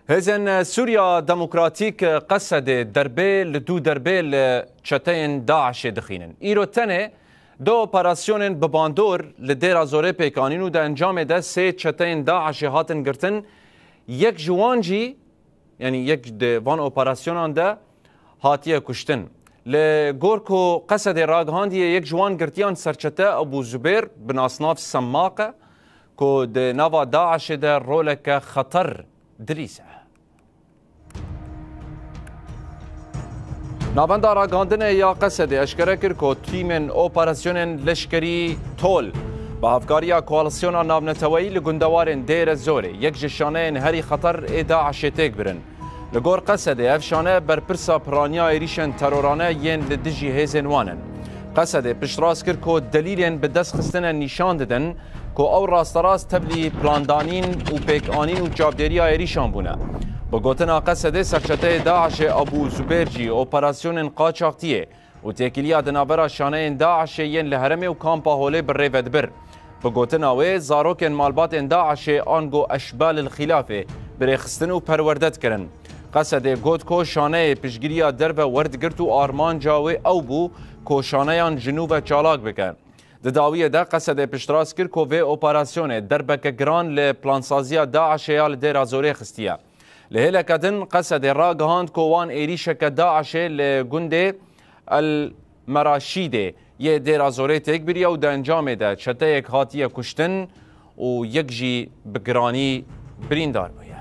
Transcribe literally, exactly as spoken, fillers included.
Hêzên Sûriya Demokratîk Qesedê derbê li dû derbê li çeteyên DAIŞê dixînin. Îro tenê du operasyonên bi bandor li Dêra Zorê pêk anîn û di encamê de sê çeteyên DAIŞê hatin girtin. Yek ji wan jî, yanî yek di van operasyonan de hatiye kuştin. Li gor ku Qesedê ragihandiye, yek ji wan girtiyan serçete Ebû Zubêr, bi nasnav Semmaq e, ku di nava DAIŞê de roleke xeter dilîze. Navenda ragihandinê ya Qesedê eşkere kir ku tîmên operasyonên leşkerî Tol bi hevkariya koalisyona navneteweyî li gundewarên Dêre Zorê, yek ji şaneyên herî xeter ê DAIŞê têk birin. Li gor Qesedê ev şane berpirsa piraniya êrîşên terorane yên li dijî hêzên wan in. Qesedê piştrast kir ku delîlên bi dest xistine nîşan didin ku ew rasterast tevlî plandanîn û pêkanîn û çavdêriya êrîşan bûne. Bi gotina Qesedê, serçeteyê DAIŞê Ebû Zubêr jî operasyonên qaçaxtiyê û têkiliya di navbera şaneyên DAIŞê yên li herêmê û kampa Holê bi rê ve dibir. Bi gotina wê, zarokên malbatên DAIŞê ango eşbalil xîlafê bi rêxistin û perwerde dikirin. Qesedê got ku şaneyê piştgiriya derve werdigirt û armanca wê ew bû ku şaneyan ji nû ve çalak bike. Di dawiyê de Qesedê piştrast kir ku vê operasyonê derbeke giran li plansaziya DAIŞê ya li Dêra Zorê xistiye. Li hêleke din Qesedê ragihand ku wan êrîşeke DAIŞê li gundê El Meraşîdê yê Dêra Zorê têk biriye û di encamê de çeteyek hatiye kuştin û yek jî bi giranî birîndar bûye.